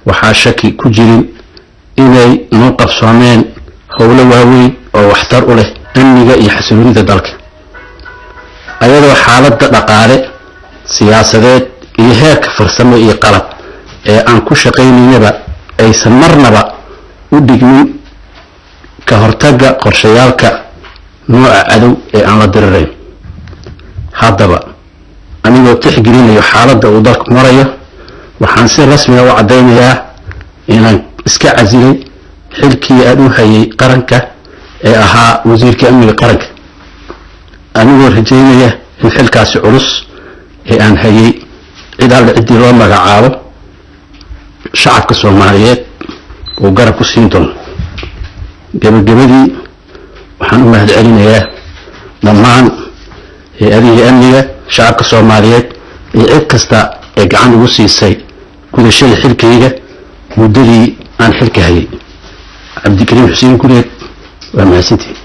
Waxaa shaki ku jirin inay noo qabsoomeen howlo waaweyn oo waxtar u leh amniga iyo xasiloonida dalka, ayadoo xaaladda dhaqaale, siyaasadeed iyo heerka farsamo iyo qalab ee aan ku shaqaynaynaba aysan marnaba u dhigmin ka hortagga qorshayaalka nooca cadow ee aan la dirirayn. Haddaba, anigoo tixgelinayo xaaladda uu dalku marayo, waxaan si rasmiga u caddaynayaa inaan iska casilay xilkii aan u hayay qaranka ee ahaa wasiirka amniga qaranka, anigoo rajaynaya in xilkaasi culus ee aan hayay cid alle ciddii loo magacaabo shacabka Soomaaliyeed uu garab ku siin doono. Gebagabadii, waxaan u mahad celinayaa dhammaan hay-adihii amniga, shacabka Soomaaliyeed iyo cid kasta ee gacan igu siisay gudashada xilkayga muddadii aan xilka hayay. Cabdikariim Xuseen Gureed. Waa mahadsantihin.